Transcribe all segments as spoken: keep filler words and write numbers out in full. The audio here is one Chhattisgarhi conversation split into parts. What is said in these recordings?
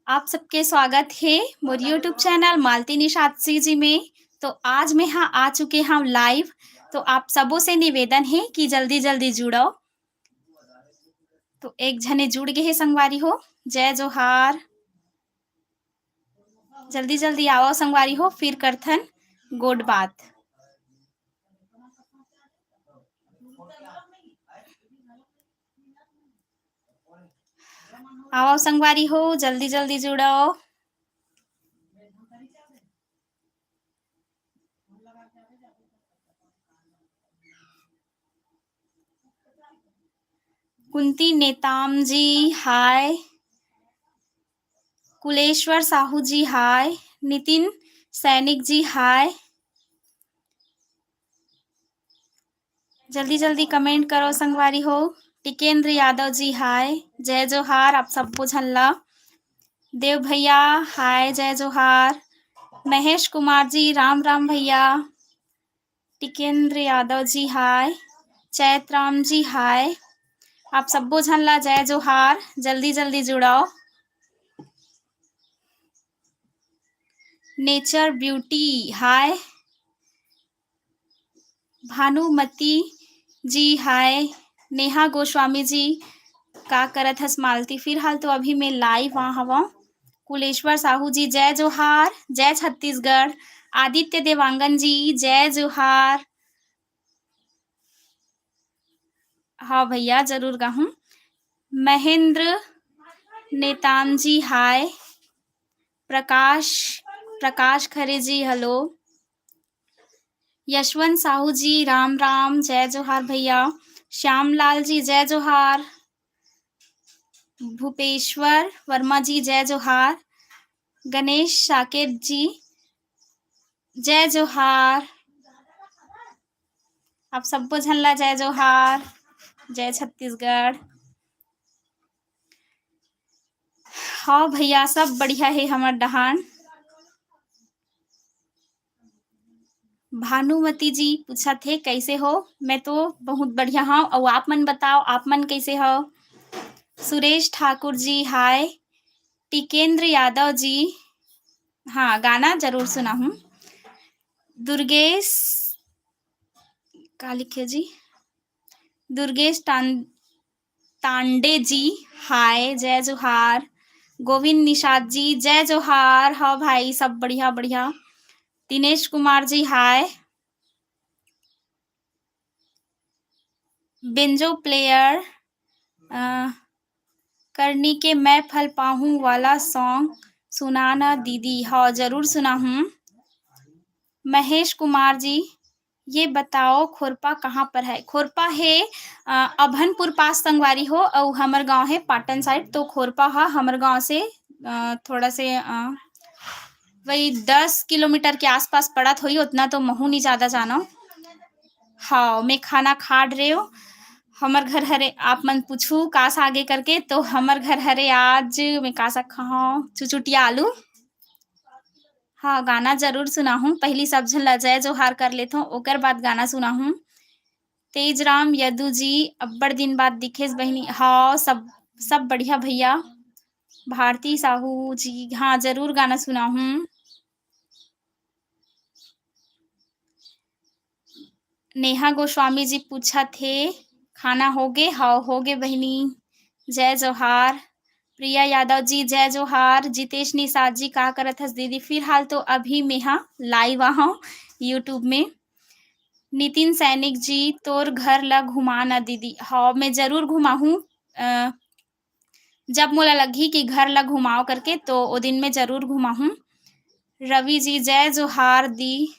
आप सबके स्वागत हे मोर YouTube चैनल मालती निषाद सी जी में। तो आज मैं हा आ चुके हंव live, तो आप सबो से निवेदन हे कि जल्दी-जल्दी जुड़व। तो एक झने जुड़ गे हे संगवारी हो, जय जोहार। जल्दी-जल्दी आवव संगवारी हो, फिर करथन गोठ बात। आवव संगवारी हो, जल्दी-जल्दी जुड़व। कुंती नेताम जी, हाय। कुलेश्वर साहू जी, हाय। नितिन सैनिक जी, हाय। जल्दी-जल्दी comment करव संगवारी हो। टिकेंद्र यादव जी, हाय। जय जोहार आप सबो झन ला। देव भैया, हाय, जय जोहार। महेश कुमार जी, राम राम भैया। टिकेंद्र यादव जी, हाय। चैतराम जी, हाय। आप सबो झन ला जय जोहार। जल्दी-जल्दी जुड़व। Nature Beauty, हाय। भानुमती जी, हाय। नेहा गोस्वामी जी, का करत हस मालती? फिलहाल तो अभी मैं live आ हवं। कुलेश्वर साहू जी, जय जोहार, जय छत्तीसगढ़। आदित्य देवांगन जी, जय जोहार। हाँ भैया, जरूर गाहूँ। महेंद्र नेताम जी, हाय। प्रकाश, प्रकाश खरे जी, hello। यशवंत साहू जी, राम राम, जय जोहार भैया। श्यामलाल जी, जय जोहार। भूपेश्वर वर्मा जी, जय जोहार। गणेश साकेत जी, जय जोहार। आप सबो झन ला जय जोहार, जय छत्तीसगढ़। हाँ भैया, सब बढ़िया हे हमर डहान। भानुमती जी पूछत हे, "कैसे हो?" मैं तो बहुत बढ़िया हव, अउ आप मन बताओ, आप मन कैसे हो? सुरेश ठाकुर जी, हाय। टिकेंद्र यादव जी, हाँ, गाना जरूर सुनाहूँ। दुर्गेश, का लिखे जी? दुर्गेश तां-, तांडे जी, हाय, जय जोहार। गोविंद निषाद जी, जय जोहार। हाँ भाई, सब बढ़िया, बढ़िया। दिनेश कुमार जी, हाय। बेंजो प्लेयर, अ, करनी के मैं फल पाहूँ वाला song सुना ना दीदी। हाँ, जरूर सुनाहूँ। महेश कुमार जी, ये बताओ खोरपा कहाँ पर है? खोरपा हे, अ, अभनपुर पास संगवारी हो, अउ हमर गांव हे पाटन side, तो खोरपा ह हमर गांव से, अ, थोड़ा से, अ, वही दस किलोमीटर के आसपास पड़त होही, उतना तो महू नहीं ज्यादा जानव। हाँ, मैं खाना खा रेव। हमर घर हरे, आप मन पूछू का साग ए करके, तो हमर घर हरे आज मैं का साग खाहूँ, चुचुटिया आलू। हाँ, गाना जरूर सुनाहूँ। पहली सब झन ला जय जोहार कर लेथों, ओकर बाद गाना सुनाहूँ। तेजराम यदु जी, अब्बड़ दिन बाद दिखेस बहिनी। हाँ, सब, सब बढ़िया भैया। भारती साहू जी, हाँ, जरूर गाना सुनाहूँ। नेहा गोस्वामी जी पूछत हे, "खाना होगे?" हव, होगे बहिनी। जय जोहार। प्रिया यादव जी, जय जोहार। जितेश निषाद जी, "का करत हस दीदी?" फिलहाल तो अभी मेहा live आहव YouTube में। नितिन सैनिक जी, "तोर घर ला घुमा ना दीदी।" हव, मैं जरूर घुमाहूँ। अ, जब मोला लगही कि घर ला घुमाव करके, तो ओ दिन मैं जरूर घुमाहूँ। रवि जी, जय जोहार दी।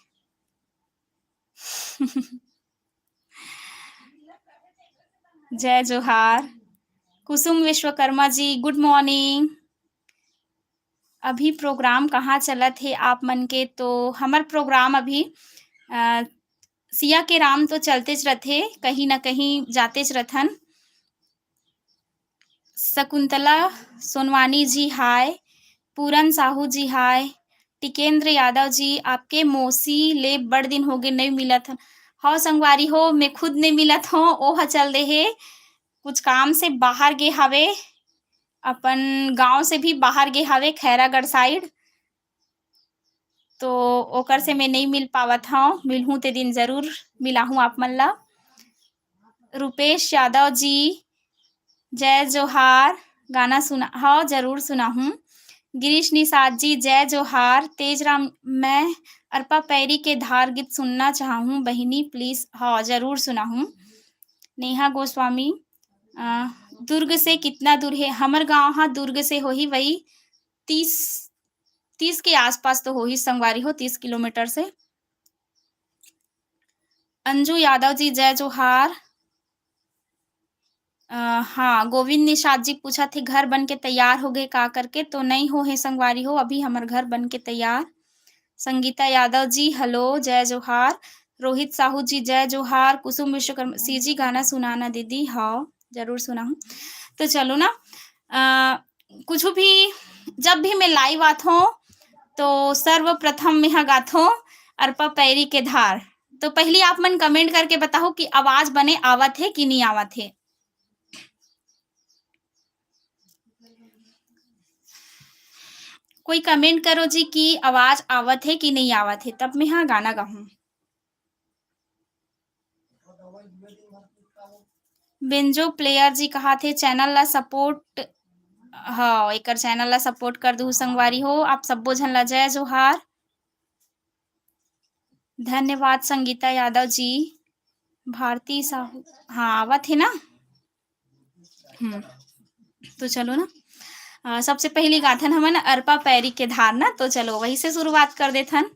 जय जोहार। Kusum Vishwakarma ji, good morning। अभी program कहाँ चलत हे आप मन के? तो हमर program अभी, अ, सिया के राम तो चलतेच रथे, कहीं ना कहीं जातेच रथन। शकुंतला सोनवानी जी हाय, पूरन साहू जी हाय, टिकेंद्र यादव जी, आपके मौसी ले बड़ दिन होगे नइ मिलत हन। हव संगवारी हो, मैं खुद नइ मिलत हों, ओह चल दे हे, कुछ काम से बाहर गे हावे। अपन गांव से भी बाहर गे हावे, खैरागढ़ side। तो ओकर से मैं नहीं मिल पावत हव, मिलहूँ ते दिन जरूर मिलाहूँ आप मन ला। रुपेश यादव जी, जय जोहार, गाना सुना, हाँ, जरूर सुनाहूँ। गिरीश निषाद जी, जय जोहार। तेज राम, मैं अरपा पैरी के धार गीत सुनना चाहूँ बहिनी, please। हाँ, जरूर सुनाहूँ। नेहा गोस्वामी, अ, दुर्ग से कितना दूर है? हमर गांव हा दुर्ग से होही, वही तीस, तीस के आसपास तो होही संगवारी हो, तीस किलोमीटर से। अंजू यादव जी, जय जोहार। अ, हाँ, गोविंद निषाद जी पूछा थे, घर बन के तैयार हो गए का करके? तो नहीं हो हे संगवारी हो, अभी हमर घर बन के तैयार। संगीता यादव जी, हेलो, जय जोहार। रोहित साहू जी, जय जोहार। कुसुम विश्वकर्मा, सीजी गाना सुनाना दीदी। हाँ, जरूर सुनाहूँ। तो चलो ना, अ, कुछ भी, जब भी मैं live आत हूँ, तो सर्वप्रथम मैं ह गात हूँ अरपा पैरी के धार। तो पहली आप मन comment करके बताओ कि आवाज बने आवत हे कि नहीं आवत हे। कोई comment करो जी कि आवाज आवत हे कि नहीं आवत हे, तब मैं ह गाना गाहूँ। बेंजो प्लेयर जी कहा थे, channel ला support, हाँ, एकर channel ला support कर दू संगवारी हो। आप सब्बो झन ला जय जोहार। धन्यवाद संगीता यादव जी। भारती साहू, हाँ, आवत हे ना? हम्म, तो चलो ना, अ, सबसे पहली गाथन हमन अरपा पैरी के धार ना, तो चलो वही से शुरुआत कर देथन।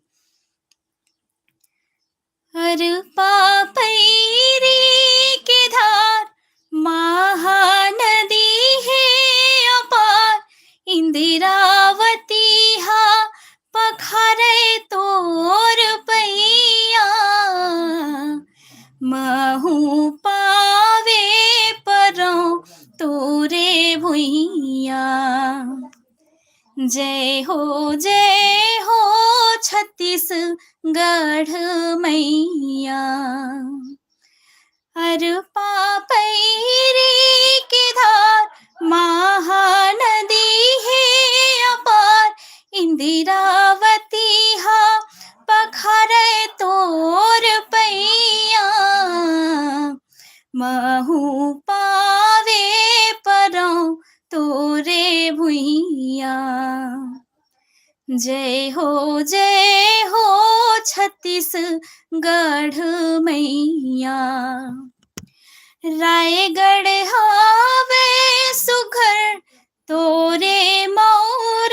अरपा पैरी के धार महानदी हे अपार, इंदिरावती हा पखारे तोर पैया। महूँ पावे परौं तोरे भुइयाँ। जय हो, जय हो छत्तीसगढ़ मैया। अरपा पैरी के धार महानदी हे अपार, इंदिरावती हा पखारे तोर पैया। महूँ पावे परौं तोरे भुइयाँ। जय हो, जय हो छत्तीसगढ़ मैया। रायगढ़ हावे सुघर तोरे मौर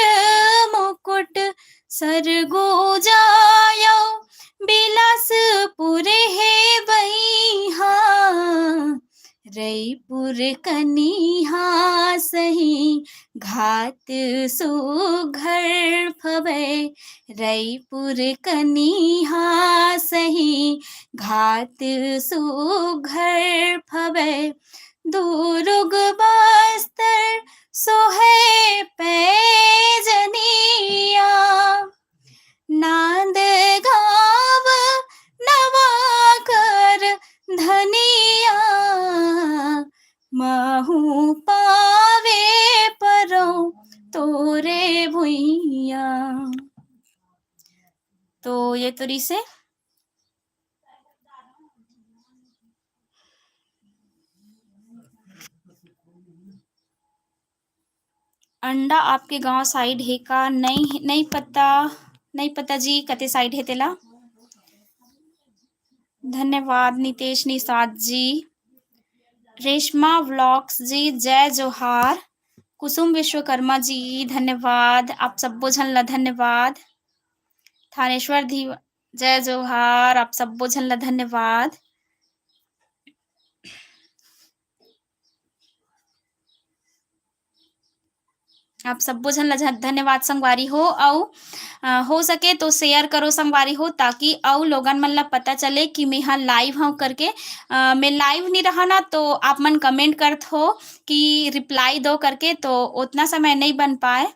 मुकुट, सरगुजा अउ बिलासपुर हे बइहा। रईपुर कनिहा सही घात सुघर फवय, रईपुर कनिहा सही घात सुघर फवय। दुरुग बस्तर सोहे पैजनिया, नांदगांव नवाकर धनिया, महूँ पावे परौं तोरे भुइयाँ। तो ये तो रिहिसे। अंडा आपके गांव side हे का? नहीं, नहीं पता, नहीं पता जी, कते side हे तेला। धन्यवाद नितेश निषाद जी, रेशमा vlogs जी, जय जोहार। कुसुम विश्वकर्मा जी, धन्यवाद, आप सब्बो झन ला धन्यवाद। थानेश्वर धी, जय जोहार, आप सब्बो झन ला धन्यवाद। आप सब्बो झन ला झ-, धन्यवाद संगवारी हो। अउ, अ, हो सके तो share करो संगवारी हो, ताकि अउ लोगन मन ला पता चले कि मैं ह live हव करके। अ, मैं live नहीं रहा ना, तो आप मन comment करत हो कि reply दो करके, तो उतना समय नहीं बन पाए।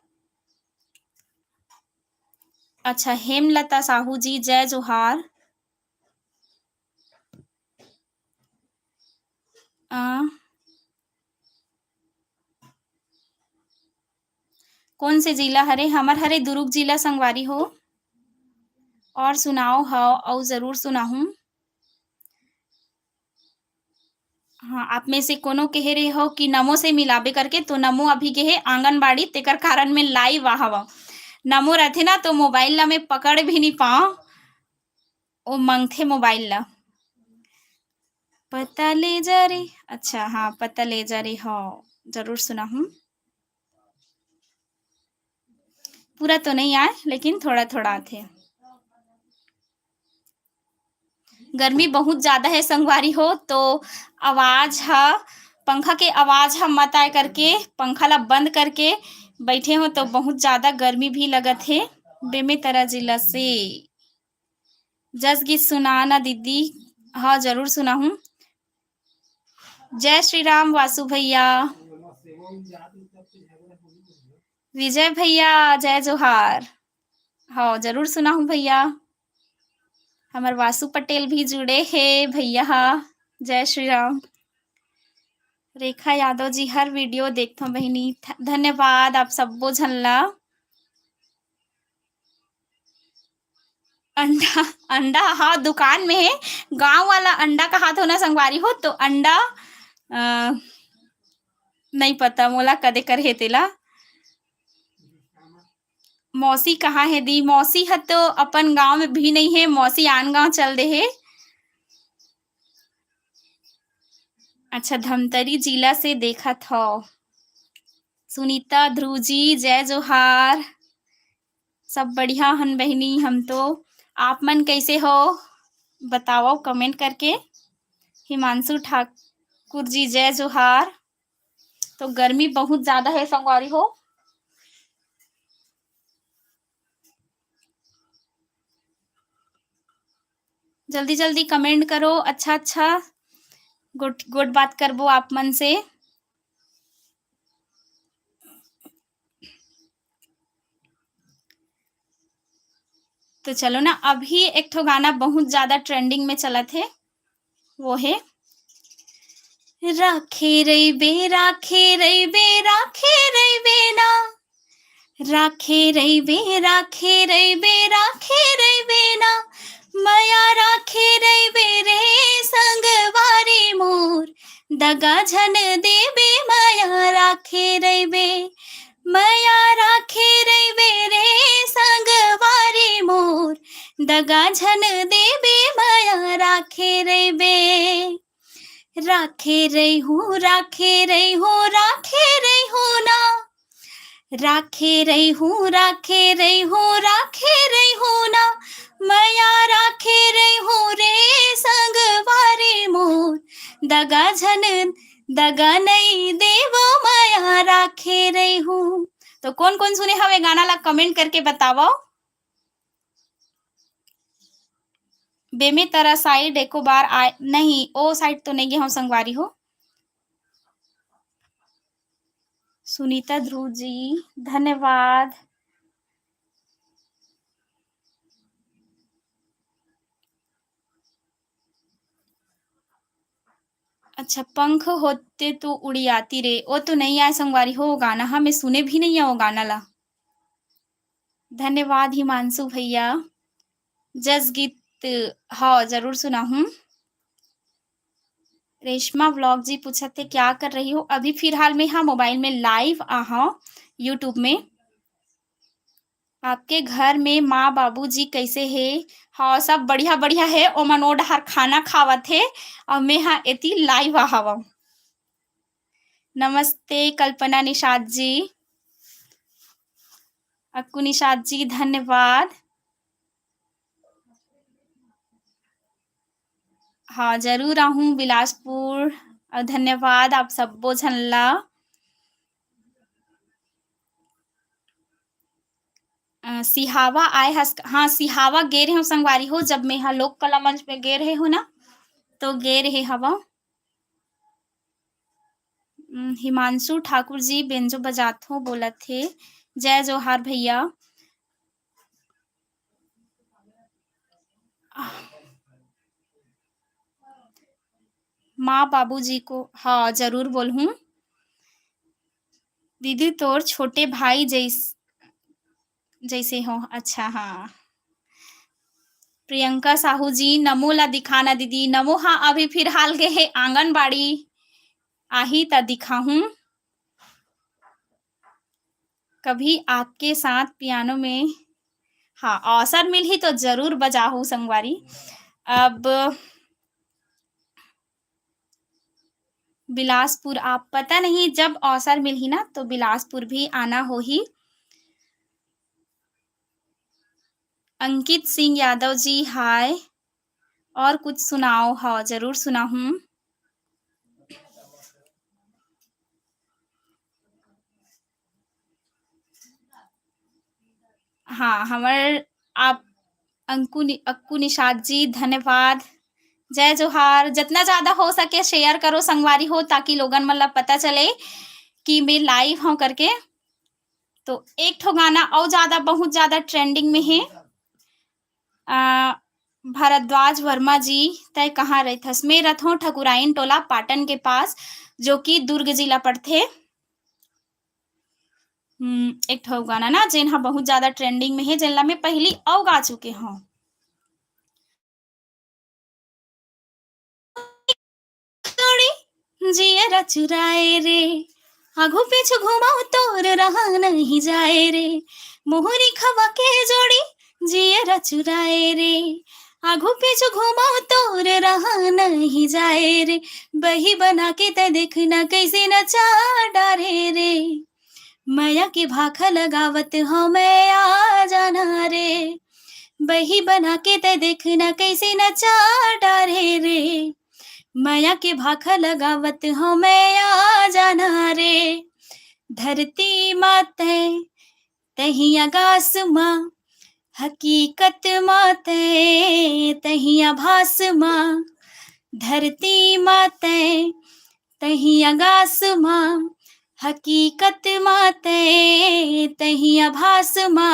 अच्छा, हेमलता साहू जी, जय जोहार। अ, कौन से जिला हरे? हमर हरे दुर्ग जिला संगवारी हो। और सुनाओ, हव, अउ जरूर सुनाहूँ। हाँ, आप में से कोनो कहे रहे हो कि नमो से मिलाबे करके, तो नमो अभी गे हे आंगनबाड़ी, तेकर कारण मैं live आ हवं। नमो रथे ना, तो mobile ला मैं पकड़ भी नहीं पाऊँ, वो मांगथे mobile ला। पता ले जा रे, अच्छा, हाँ, पता ले जा रे, हाँ, जरूर सुनाहूँ। पूरा तो नहीं आए, लेकिन थोड़ा-थोड़ा आथे। गर्मी बहुत ज्यादा है संगवारी हो, तो आवाज ह, पंखा के आवाज ह मत आए करके, पंखा ला बंद करके बैठे हो, तो बहुत ज्यादा गर्मी भी लगत हे। बेमेतरा जिला से जस गीत सुना ना दीदी। हाँ, जरूर सुनाहूँ। जय श्री राम वासु भैया। विजय भैया, जय जोहार। हाँ, जरूर सुनाहूँ भैया। हमर वासु पटेल भी जुड़े हे भैया हा। जय श्री राम। रेखा यादव जी, हर video देखथों बहिनी। थ-, धन्यवाद आप सब्बो झन ला। अंडा, अंडा, हाँ, दुकान में हे। गाँव वाला अंडा कहात हो ना संगवारी हो, तो अंडा, अ, नहीं पता मोला कदे कर हे तेला। मौसी कहाँ हे दी? मौसी ह तो अपन गाँव में भी नहीं हे, मौसी आन गाँव चल दे हे। अच्छा, धमतरी जिला से देखत हव। सुनीता ध्रुव जी, जय जोहार। सब बढ़िया हन बहिनी हम तो। आप मन कैसे हो? बतावव comment करके। हिमांशु ठाकुर जी, जय जोहार। तो गर्मी बहुत ज्यादा है संगवारी हो। जल्दी जल्दी comment करो, अच्छा अच्छा गोठ, गोठ बात करबो आप मन से। तो चलो ना, अभी एक ठो गाना बहुत ज्यादा trending में चलत हे, वो हे राखे रहिबे, राखे रहिबे, राखे रहिबे ना, राखे रहिबे, राखे रहिबे, राखे रहिबे ना, मया राखे रहिबे रे संगवारी मोर, दगा झन देबे मया राखे रहिबे, मया राखे रहिबे रे संगवारी मोर, दगा झन देबे मया राखे रहिबे। राखे रहिहूँ, राखे रहिहूँ, राखे रहिहूँ ना, राखे रहिहूँ, राखे रहिहूँ, राखे रहिहूँ ना, मया राखे रहिहूँ रे संगवारी मोर, दगा झन, दगा नइ देवो, मया राखे रहिहूँ। तो कौन कौन सुने हवे गाना ला comment करके बतावव। बेमेतरा side एको बार आए नहीं, ओ side तो नहीं गे हूँ संगवारी हो। सुनीता ध्रुव जी, धन्यवाद। अच्छा, पंख होते तो उड़ियाती रे, वो तो नहीं आए संगवारी हो, वो गाना हा मैं सुने भी नहीं है वो गाना ला। धन्यवाद हिमांशु भैया। जस गीत, हाँ, जरूर सुनाहूँ। रेशमा vlog जी पूछत हे, "क्या कर रही हो?" अभी फिलहाल में, हाँ, mobile में live आ हूँ YouTube में। आपके घर में माँ बाबू जी कैसे हे? हाँ, सब बढ़िया बढ़िया हे। ओमन ओ डहार खाना खावत हे और मैं हा एती live आ हवं। नमस्ते कल्पना निषाद जी, अक्कू निषाद जी, धन्यवाद। हाँ, जरूर आहूँ बिलासपुर। अउ धन्यवाद आप सब्बो झन ला। अ, सिहावा आए हस, हाँ, सिहावा गे रहे हो संगवारी हो, जब मैं हा लोक कला मंच में गे रहे हो ना, तो गे रहे हवा। उम, हिमांशु ठाकुर जी बेंजो बजात हो बोलत हे, जय जोहार भैया। माँ बाबूजी को, हाँ, जरूर बोलहूँ। दीदी तोर छोटे भाई जैस-, जैसे हो। अच्छा, हाँ। प्रियंका साहू जी, नमो ला दिखाना दीदी। नमो, हाँ, अभी फिलहाल गे हे आंगनबाड़ी, आही त दिखाहूँ। कभी आपके साथ पियानो में, हाँ, अवसर मिलही तो जरूर बजाहू संगवारी। अब बिलासपुर, आप पता नहीं, जब अवसर मिलही ना तो बिलासपुर भी आना होही। अंकित सिंह यादव जी, हाय। और कुछ सुनाओ? हाँ, जरूर सुनाहूँ। हाँ, हमर आप अंकु नि-, अक्कू निषाद जी, धन्यवाद। जय जोहार। जितना ज्यादा हो सके share करो संगवारी हो, ताकि लोगन मन ला पता चले कि मैं live हूँ करके। तो एक ठो गाना और ज्यादा, बहुत ज्यादा trending में है। आ, भारद्वाज वर्मा जी, तय कहाँ रहिथस? मैं रथों ठकुराइन टोला पाटन के पास, जो कि दुर्ग जिला पड़थे। हम्म, एक ठो गाना ना, जेन हा बहुत ज्यादा trending में हे, जेन ला मैं पहली अउ गा चुके हूँ। जोड़ी जियरा चुराए रे, आघू पीछू घुमाओ तोर रहा नहीं जाए रे, मोहरी खवा के जोड़ी जियरा चुराए रे, आघू पीछू घुमाओ तोर रहा नहीं जाए रे, बही बना के तै देखना कैसे नचा डारे रे, मया के भाखा लगावत हूँ मैं आ जाना रे, बही बना के तै देखना कैसे नचा डारे रे, मया के भाखा लगावत हूँ मैं आ जाना रे, धरती माते तहिया गास मा, हकीकत माते तहिया भास मा, धरती माते तहिया गास मा, हकीकत माते तहिया भास मा,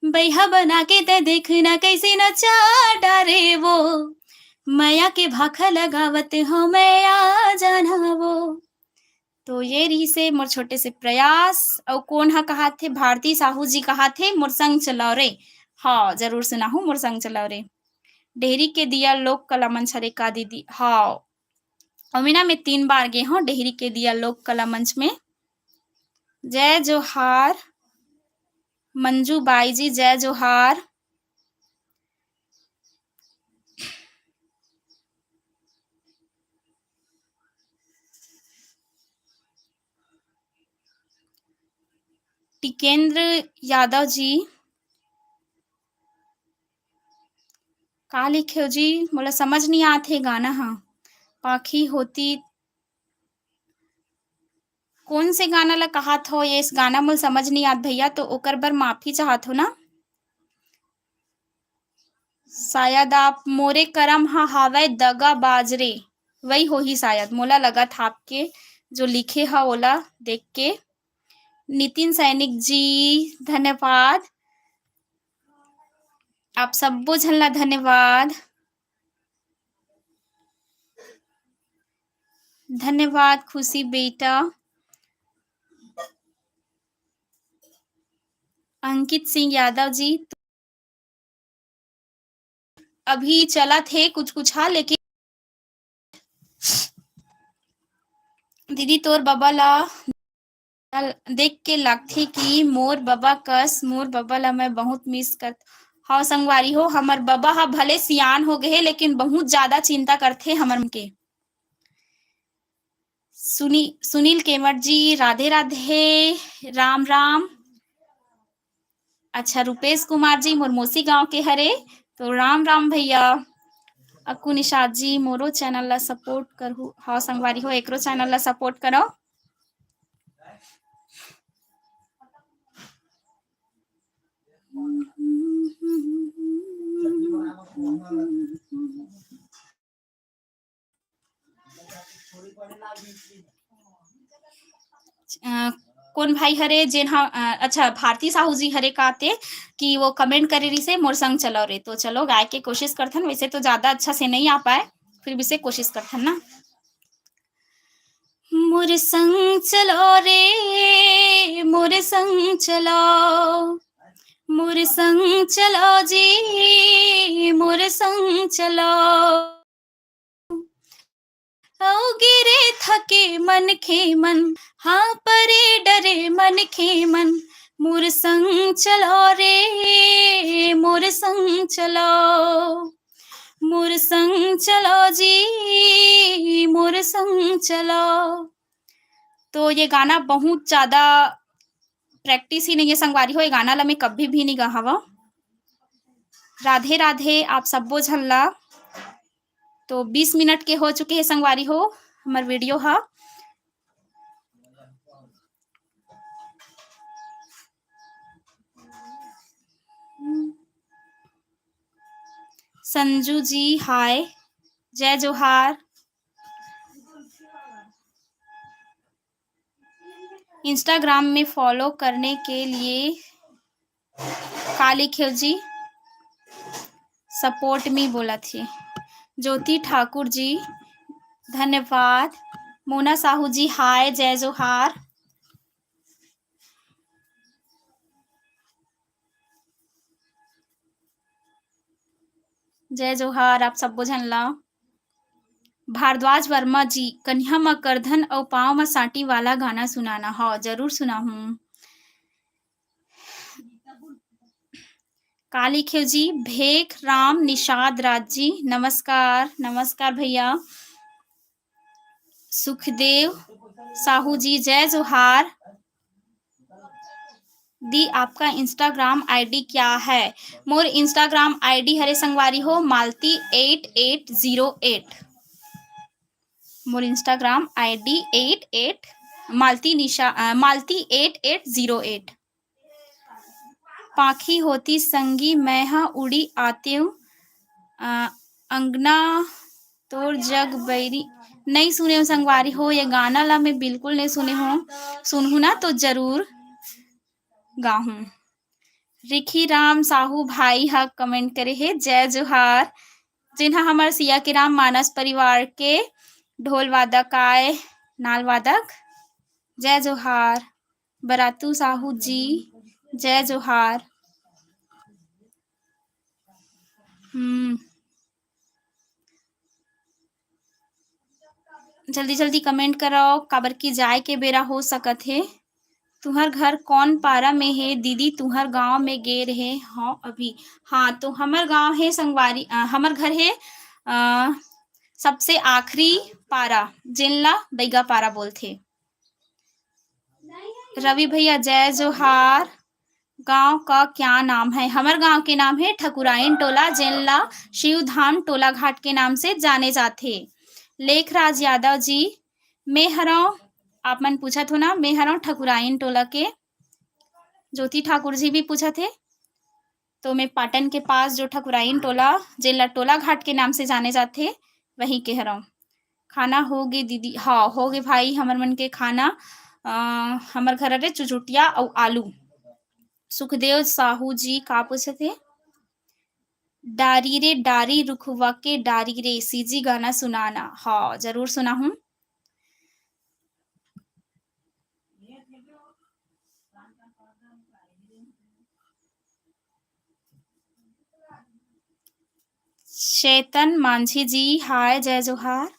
बइहा बना के तै देखना कैसे नचा डारे वो, मया के भाखा लगावत हूँ मैं आ जाना वो। तो ये रहिसे मोर छोटे से प्रयास। अउ कोन हा कहाथे? भारती साहू जी कहाथे, मोर संग चलव रे। हाँ, जरूर सुनाहूँ, मोर संग चलव रे। डेहरी के दिया लोक कला मंच हरे का दीदी? हाँ, अउ मैं ना, मैं तीन बार गे हूँ डेहरी के दिया लोक कला मंच में। जय जोहार मंजू बाई जी, जय जोहार। टिकेंद्र यादव जी, का लिखे हो जी? मोला समझ नहीं आत हे गाना हा। पाखी होती, कौन से गाना ला कहात हो? ये इस गाना मोला समझ नहीं आत भैया, तो ओकर बर माफी चाहत हो ना। शायद आप मोरे करम हा हावय दगा बाज रे, वही होही शायद, मोला लगत हा आपके जो लिखे हा ओला देख के। नितिन सैनिक जी, धन्यवाद। आप सब्बो झन ला धन्यवाद। धन्यवाद खुशी बेटा। अंकित सिंह यादव जी, अभी चलत हे कुछ कुछ हा, लेकिन दीदी तोर बबा ला देख के लगथे कि मोर बबा कस, मोर बबा ला मैं बहुत miss करत हव संगवारी हो। हमर बबा हा भले सियान हो गए हे, लेकिन बहुत ज्यादा चिंता करथे हमर मन के। सुनी-, सुनील केमट जी, राधे राधे, राम राम। अच्छा, रुपेश कुमार जी, मोर मौसी गांव के हरे, तो राम राम भैया। अक्कू निषाद जी, मोरो channel ला support करहु। हाँ संगवारी हो, एकरो channel ला support करो। अ, कोन भाई हरे जेन हा, अ, अच्छा, भारती साहू जी हरे काते कि वो comment करे रिसे, "मोर संग चलो रे।" तो चलो, गाय के कोशिश करथन, वैसे तो ज्यादा अच्छा से नहीं आ पाए, फिर भी से कोशिश करथन ना। मोर संग चलो रे, मोर संग चलो, मोर संग चलो जी, मोर संग चलो। अउ गिरे थके मनखे मन, हाँ परे डरे मनखे मन, मोर संग चलो रे, मोर संग चलो, मोर संग चलो जी, मोर संग चलो। तो ये गाना बहुत ज्यादा practice ही नहीं है संगवारी हो, ये गाना ला मैं कभी भी नहीं गाहव। राधे राधे आप सब्बो झन ला। तो बीस मिनट के हो चुके हे संगवारी हो हमर video हा। संजू जी हाय, जय जोहार। Instagram में follow करने के लिए काली खेवजी support में बोला थी। ज्योति ठाकुर जी धन्यवाद। मोना साहू जी हाय, जय जोहार। जय जोहार आप सब्बो झन ला। भारद्वाज वर्मा जी, कनिहा म करधन अउ पाँव म साटी वाला गाना सुनाना। हव, जरूर सुनाहूँ। काली खेवजी, भेख राम निषाद राज जी, नमस्कार, नमस्कार भैया। सुखदेव साहू जी, जय जोहार। दी, आपका Instagram ID क्या है? मोर Instagram ID हरे संगवारी हो, Malti eight eight zero eight। मोर Instagram ID eight eight, Malti निशा, अ, Malti eight eight zero eight। पाखी होती संगी मैं ह उड़ी आतेव, अ, अंगना तोर जग बैरी। नहीं सुने हो संगवारी हो, ये गाना ला मैं बिल्कुल नहीं सुने हो। सुनहूँ ना तो जरूर गाहूँ। रिखी राम साहू भाई ह comment करे हे, जय जोहार। जिन ह हमर सिया के राम मानस परिवार के ढोल वादक आय, नाल वादक, जय जोहार। बरातू साहू जी, जय जोहार। हम्म, जल्दी जल्दी comment करव, काबर कि जाए के बेरा हो सकत हे। तुहर घर कौन पारा में हे दीदी? तुहर गांव में गे रहे हव अभी। हाँ, तो हमर गांव हे संगवारी, अ, हमर घर हे, अ, सबसे आखिरी पारा, जेन ला बैगा पारा बोलथे। रवि भैया, जय जोहार। गांव का क्या नाम है? हमर गांव के नाम है ठकुराइन टोला, जेन ला शिवधाम टोला घाट के नाम से जाने जाथे। लेखराज यादव जी, मैं हरव, आप मन पूछत हो ना, मैं हरव ठकुराइन टोला के। ज्योति ठाकुर जी भी पूछत हे, तो मैं पाटन के पास जो ठकुराइन टोला, जेन ला टोला घाट के नाम से जाने जाथे, वहीं के हरव। खाना हो गे दीदी? हाँ, हो गे भाई, हमर मन के खाना, अ, हमर घर हरे चुचुटिया अउ आलू। सुखदेव साहू जी का पूछत हे? डारी रे डारी रुखवा के डारी रे, सीजी गाना सुनाना। हाँ, जरूर सुनाहूँ। चेतन मांझी जी, हाय, जय जोहार।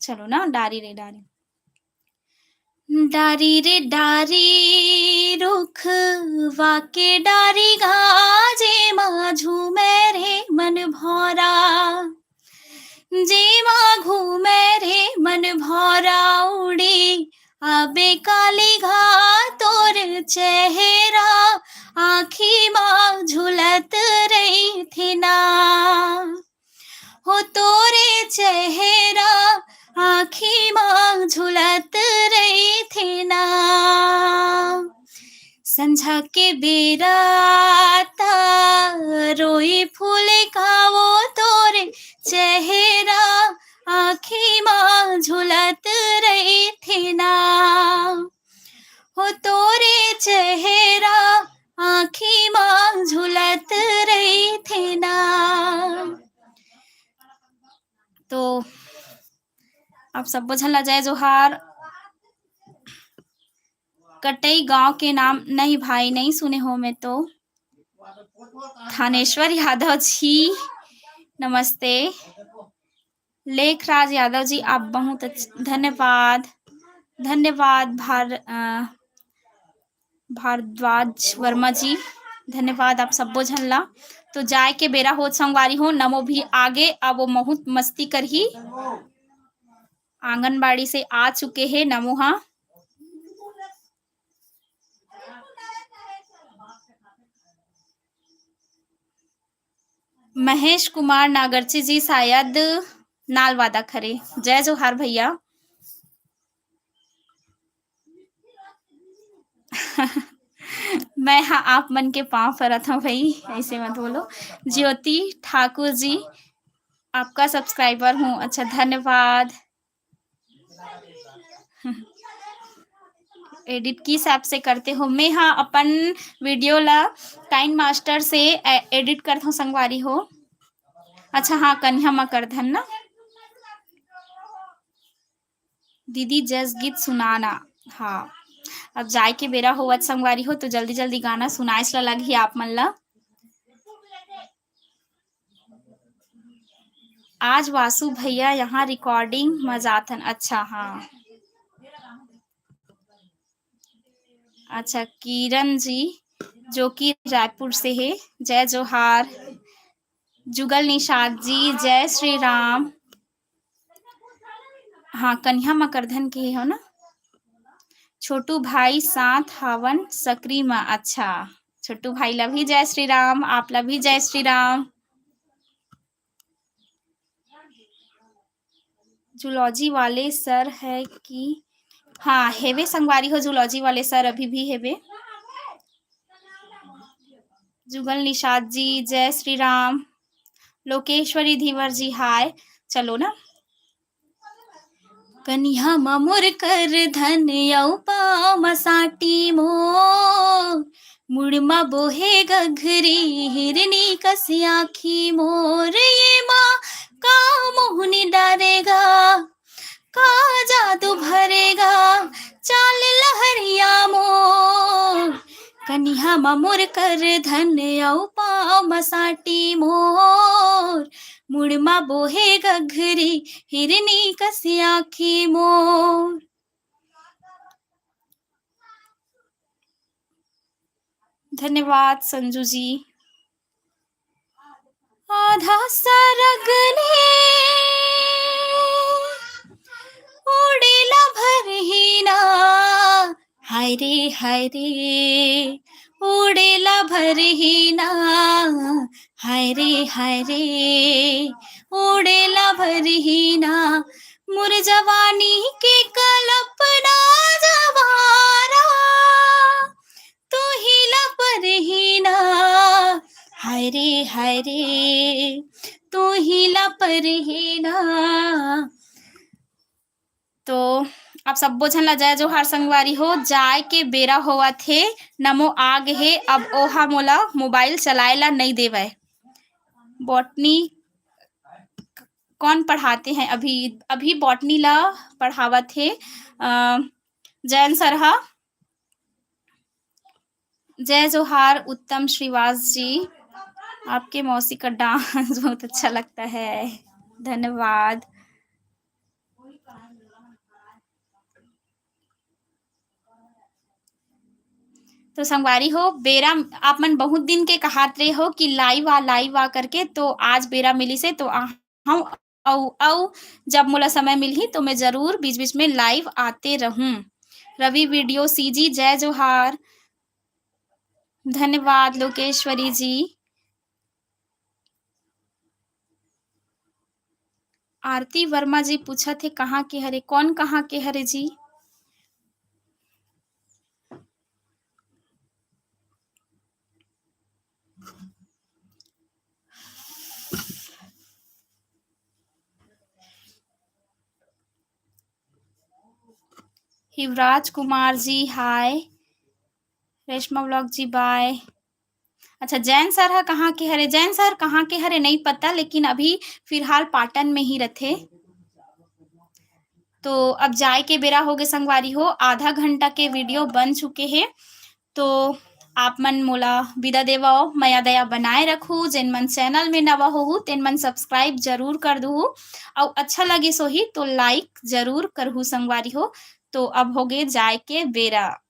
चलो ना, डारी रे डारी। डारी रे डारी, रुखवा के डारी गा, जेमा झूमे रे मन भौरा, जेमा घूमे रे मन भौरा, उड़ी आबे काली घा तोर चेहरा, आँखी मा झुलत रहिथे ना। हो तोरे चेहरा आँखी मा झुलत रहिथे ना। संझा के बेरा त रोई फूले का वो तोरे चेहरा आँखी मा झुलत रहिथे ना। हो तोरे चेहरा आँखी मा झुलत रहिथे ना। तो आप सब्बो झन ला जय जोहार। कटई गांव के नाम नहीं भाई, नहीं सुने हो मैं तो। थानेश्वर यादव जी, नमस्ते। लेखराज यादव जी, आप बहुत अच्छ-, धन्यवाद, धन्यवाद भार-, अ, भारद्वाज वर्मा जी, धन्यवाद आप सब्बो झन ला। तो जाए के बेरा होत संगवारी हो, नमो भी आगे, अब वो बहुत मस्ती करही। आंगनबाड़ी से आ चुके हे नमो हा। महेश कुमार नागरची जी शायद नालवादा खरे। जय जोहार भैया। मैं हा आप मन के पाँव परत हूँ भाई, ऐसे मत बोलो। ज्योति ठाकुर जी, आपका सब्सक्राइबर हूँ। अच्छा, धन्यवाद। एडिट किस ऐप से करते हो? मैं हा अपन वीडियो ला काइन मास्टर से ए-, एडिट करत हूँ संगवारी हो। अच्छा, हाँ, कन्या मा कर धन ना। दीदी जस गीत सुनाना। हाँ, अब जाए के बेरा होवत संगवारी हो, तो जल्दी जल्दी गाना सुनाए ला लगही आप मन ला। आज वासु भैया यहाँ रिकॉर्डिंग म जाथन। अच्छा, हाँ। अच्छा, किरण जी जो कि रायपुर से हे, जय जोहार। जुगल निषाद जी, जय श्री राम। हाँ, कन्या म करधन के हो ना। छोटू भाई साथ हावन सकरी म। अच्छा, छोटू भाई ला भी जय श्री राम, आप ला भी जय श्री राम। जूलॉजी वाले सर है कि? हाँ, हेवे संगवारी हो, जूलॉजी वाले सर अभी भी हेवे। जुगल निषाद जी, जय श्री राम। लोकेश्वरी धीवर जी, हाय। चलो ना। कनिहा म मोर कर धन अउ पाँव म साटी मोर, मुड़ म बोहे गघरी हिरनी कस आँखी मोर, ये माँ का मोहनी डारेगा, का जादू भरेगा, चाल लहरिया मोर। कनिहा म मोर कर धन अउ पाँव म साटी मोर, मुड़ म बोहे गघरी हिरनी कस आँखी मोर। धन्यवाद संजू जी। आधा सरग ले उड़ेला भरही ना, हाय रे, हाय रे, उड़ेला भरही ना, हाय रे, हाय रे, उड़ेला भरही ना, मोर जवानी के कल्पना जवारा, तू ही ला परही ना, हाय रे, हाय रे, तू ही ला परही ना। तो आप सब्बो झन ला जय जोहार संगवारी हो। जाए के बेरा होवत हे, नमो आ गे हे, अब ओहा मोला मोबाइल चलाए ला नइ देवय। बॉटनी कौन पढ़ाते हैं? अभी, अभी बॉटनी ला पढ़ावत हे, अ, जैन सर हा। जय जोहार उत्तम श्रीवास जी, आपके मौसी का डांस बहुत अच्छा लगता है, धन्यवाद। तो संगवारी हो, बेरा आप मन बहुत दिन के कहात रहे हो कि लाइव आ, लाइव आ करके, तो आज बेरा मिलिस हे, तो आ, हूँ, अउ, अउ जब मोला समय मिलही तो मैं जरूर बीच-बीच में लाइव आते रहूं। रवि वीडियो सीजी, जय जोहार। धन्यवाद लोकेश्वरी जी। आरती वर्मा जी पूछत हे, कहाँ के हरे? कौन कहाँ के हरे जी? युवराज कुमार जी, हाय। रेशमा व्लॉग जी, बाय। अच्छा, जैन सर ह कहाँ के हरे? जैन सर कहाँ के हरे, नहीं पता, लेकिन अभी फिलहाल पाटन में ही रथे। तो अब जाए के बेरा होगे संगवारी हो, आधा घंटा के वीडियो बन चुके हे। तो आप मन मोला विदा देवव, मया दया बनाए रखू। जेन मन चैनल में नवा होहू, तेन मन सब्सक्राइब जरूर कर दूहू, अउ अच्छा लगिस होही तो लाइक जरूर करहू संगवारी हो। तो अब होगे जाए के बेरा।